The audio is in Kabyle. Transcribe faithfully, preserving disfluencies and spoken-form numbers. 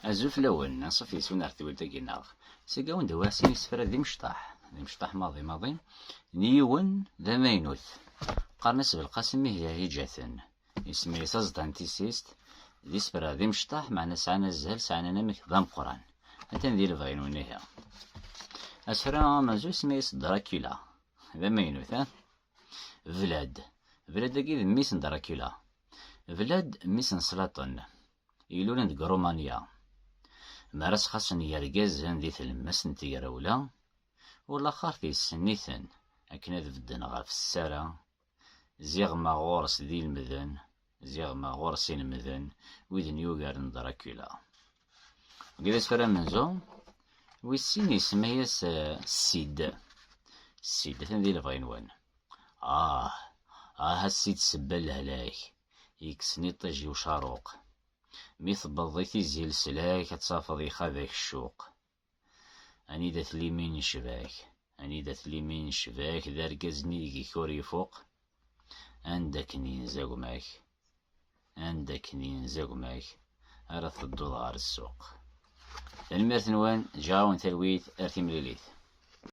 Azul fell-awen, anṣuf yes-wen ar tewwilt-agi-nneɣ. Seg-awen d-uwiɣ sin isefra d imecṭaḥ, d imecṭaḥ maḍi maḍi, n yiwen d amaynut. Qqaren-as Belqasem ihi iǧǧa-ten. Isemma-yas Aẓeṭṭa n tissist, d isefra d imecṭaḥ, meɛna sɛan azal, sɛan anamek d ameqqran. Atan di lebɣi-nwen ihi. Asefra amenzu isemma-yas Dracula, d amaynut, ha? Vlad. Vlad-agi d mmi-s n Dracula. Vlad, mmi-s n Slaṭen, ilulen deg Rumanya. Mi ara sxaṣen yergazen di tlemmast n tegrawla, ulaxert yessen-iten akken ad bedden ɣef ssara, ziɣ ma ɣur-s d ilmden, ziɣ ma ɣur-s ilmden, widen yugaren Dracula. Deg d asefra amenzu, wis sin isemma-yas, eh, Sid. Sid, atan di lebɣi-nwen. Ah, ah, a Sid sebba lehlak, yekksen iṭij i ucaruq. Mi tewweḍ i tizi leslak, ad tafeḍ ixab-ak ccuq. Anida tella imi n ccbak, anida tella imi n ccbak, d argaz-nni deg-k ur ifuq. Anda akken yenza gma-k, anda akken yenza gma-k, ara tedduḍ ɣer ssuq. Tanemmirt-nwen, ǧǧiɣ-awen talwit, ar timlilit.